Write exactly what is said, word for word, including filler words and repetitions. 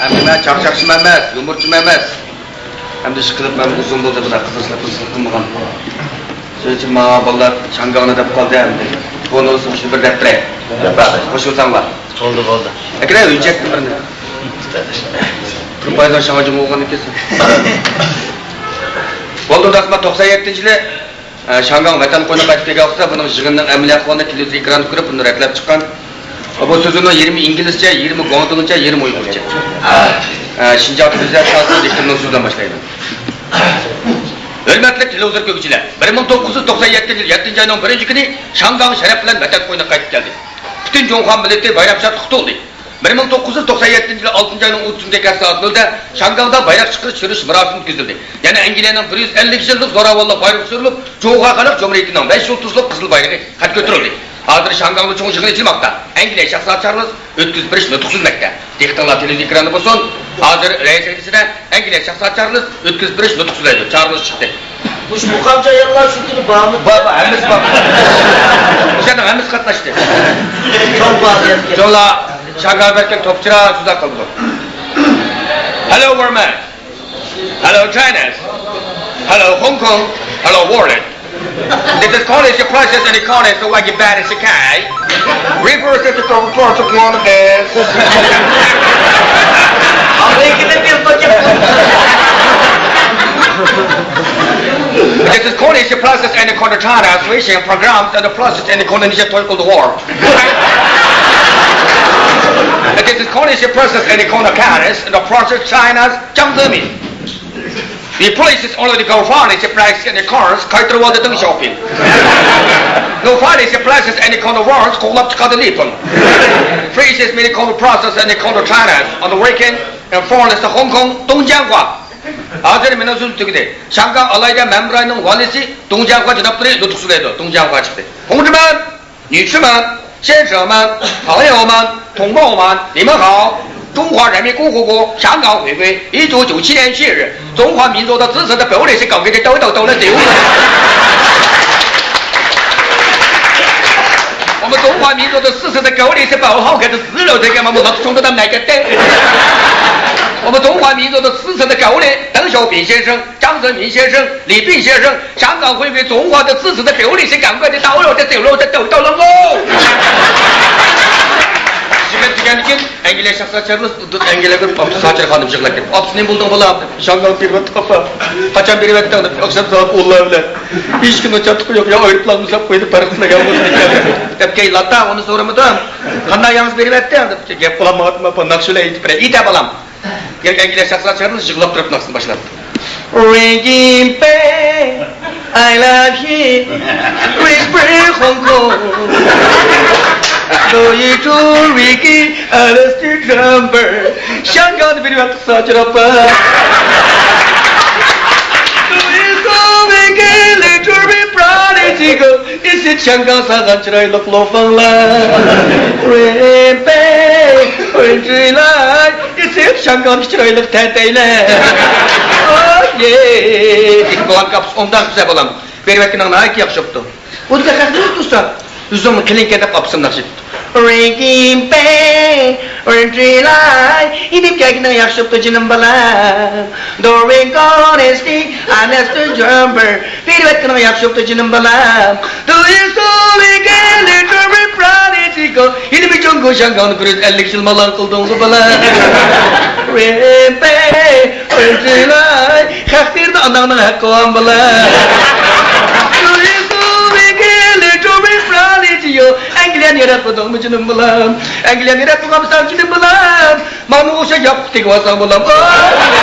ئەمدى مەن چاقچاقچىمۇ ئەمەس، يۇمۇرچىمۇ ئەمەس. ئەمدى ئىشقىلىپ مەن ئۇزۇن بولدى بۇنداق قىزىقچىلىق قىلمىغان. شۇنىڭ ئۈچۈن ماڭا بالىلار شاڭگاڭنى دەپ قالدى ئەمدى. بۇنى شۇ بىر دەپ بېرەي. قوشۇلساڭلار. بولدى، بولدى. ئەكىرە ھۆججەتنى بىرنى. تۇرپايدىن شاڭا جۇمۇ بولغان ئىكەنسەن. بولدى، ئۇنداق قىلما، توقسان يەتتىنچى يىلى ئە، شاڭگاڭ ۋەتەن قوينىغا قايتىپ كەلگەن ۋاقتىدا بۇنىڭ يىغىننىڭ ئەمەلىي ئەھۋالىنى تېلېۋىزور ئېكرانىدا كۆرۈپ، بۇنى رەتلەپ چىققان. بۇ سۆزىنىڭ يېرىمى ئىنگلىزچە، يېرىمى گۇاڭدۇڭچە، يېرىمى ئۇيغۇرچە. ئە، شىنجاڭ تېلېۋىزىيە ئىستانسىسى دىكتورىنىڭ سۆزىدىن باشلايمەن. ھۆرمەتلىك تېلېۋىزور كۆرگۈچىلەر، بىر مىڭ توققۇز يۈز توقسان يەتتىنچى يىل يەتتىنچى ئاينىڭ بىرىنچى كۈنى شاڭگاڭ شەرەپ بىلەن ۋەتەن قوينىغا قايتىپ كەلدى. پۈتۈن جۇڭخۇا مىللىتى بايرام شادلىققا تولدى. بىر مىڭ توققۇز يۈز توقسان يەتتىنچى يىلى ئالتىنچى ئاينىڭ ئوتتۇزىنچى كۈنى سائەت نۆلدە شاڭگاڭدا بايراق چىقىرىش يۈرۈش مۇراسىمى ئۆتكۈزۈلدى. يەنە ئەنگلىيەنىڭ بىر يۈز ئەللىك يىللىق زوراۋانلىق بايرىقى چۈشۈرۈلۈپ، جۇڭخۇ خەلق جۇمھۇرىيىتىنىڭ بەش يۇلتۇزلۇق قىزىل بايرىقى قەد كۆتۈرۈلدى. ھازىر شاڭگاڭدا چوڭ يىغىن ئېچىلماقتا. ئەنگلىيە شاھزادە چارلىز ئۆتكۈزۈپ بېرىش نۇتۇق سۆزلىمەكتە. دىققىتىڭلار تېلېۋىزور ئېكرانىدا بولسۇن. ھازىر رەئىس سەھنىسىدە ئەنگلىيە شاھزادە چارلىز ئۆتكۈزۈپ بېرىش نۇتۇق سۆزلەيدۇ. چارلز چىقتى. مۇشۇ مۇقامچى ئاياللار شۇ كۈنى بارمىدى؟ بار، بار، ھەممىسى بار. ئۇ يەرنىڭ ھەممىسى قاتناشتى. چوڭ پائالىيەتكە. شۇڭلار شاڭگاڭ بەرگەن توپچىلار شۇنداق قىلىدۇ. Hello, Burma. Hello, China. Hello, Hong Kong. Hello, world. This is Cornish process and Cornish like a bad as a guy. Reverse it to the front of one is. This is Cornish process and Cornish China switching programs and the process and Cornish toy called the war. This is Cornish process and Cornish Paris and the process China's Jiang Zemin. Replaces only the Gaufani supplies and the cars, قايتۇرۇۋالدى دېڭ شياۋپىڭ. Gaufani supplies and the corner words، قوغلاپ چىقاردى لى پېڭ. Freezes many corner process and the corner China on the weekend and foreign is Hong Kong، 东江话. ھازىر مېنىڭ سۆزۈم تۈگىدى. شاڭگاڭ ئالاھىدە مەمۇرىي رايونىنىڭ ۋالىسى 东江话 جانابلىرى نۇتۇق سۆزلەيدۇ، 东江话 چىقتى. 同志们， 女士们、先生们、朋友们、同胞们，你们好！中华人民共和国香港回归，一九九七年七日，中华民族的自治的堡垒是高高的高高的。我们中华民族的自治的堡垒是保护好，可是死了这个嘛，我们冲着他们来个蛋。我们中华民族的自治的堡垒，邓小平先生、 江泽民先生、李斌先生，香港回归中华的自治的堡垒是赶快的到了，这走路这走到了哦。 شىركەت دېگەندىكىن ئەنگلىيە شاھزادە چارلىز ئەنگلىيەگە بېرىپ ئاپىسى ساچىر خانىم يىغلاپ كېلىپ، ئاپىسى، نېمە بولدۇڭ بالام؟ شاڭگاڭ بېرىۋەتتۇق ئاپا. قاچان بېرىۋەتتىڭ دەپ، ئاخشام سائەت ئونلار بىلەن. ھېچكىمنىڭ چاتىقى يوق، يا ئايروپىلانمۇ ساپ قويدى، پەرق قىلمىغان بولسا دەپ كېيىن لاتا ئۇنى سورىمىدىم. قانداق ياڭزا بېرىۋەتتىڭ دەپ، گەپ قىلالمايۋاتىمەن ئاپا، ناخشا بىلەن ئېيتىپ بېرەي. ئېيتە بالام. يەنە ئەنگلىيە شاھزادە چارلىز يىغلاپ تۇرۇپ ناخشىسىنى باشلاپتۇ. Ringing bell, I love you. Whisper Hong Kong. Do you do reggae, I love the drummer. شاڭگاڭنى بېرىۋەتتۇق ساچىر ئاپا. Do you do reggae, little bit proud as you go. ئىسىت شاڭگاڭ سالغان چىرايلىق لوفاڭلار. رېمپەي، ئۆنجۈيلاي، ئىسىت شاڭگاڭدىكى چىرايلىق تەتەيلەر. ئايې. بولغان كاپۇس ئوڭدان كۈزە بالام. بېرىۋەتكىنىڭ ناھايىتى ياخشى بوپتۇ. بۇ دېگەن خەقنى تۇرسا، ئۆزۈڭمۇ قىلىنكەن دەپ ئاپىسىنى ناخشا ئېيتىپتۇ. رېمپەي، ئۆنجۈيلاي، ئېنىپ كەلگىنىڭ ياخشى بوپتۇ جېنىم بالام. Doing honesty, I'm Mister Jumper. بېرىۋەتكىنىڭ ياخشى بوپتۇ جېنىم بالام. Do you so we can little bit proud as you go. يەنە بىر جۇڭگو شاڭگاڭنى بىر يۈز ئەللىك يىل مالاڭ قىلدىڭغۇ بالام. رېمپەي، ئۆنجۈيلاي، خەق تېرىدۇ ئاناڭنىڭ ھەققى بار بالام. Do you so we can little bit proud as you go. ئەنگلىيەنى ياراتمىدىڭمۇ جېنىم بالام؟ ئەنگلىيەنى ياراتمىغانمىساڭ جېنىم بالام، ماڭا ئوخشاش ياپقۇق تېگىۋالساڭ بولام. ئاي!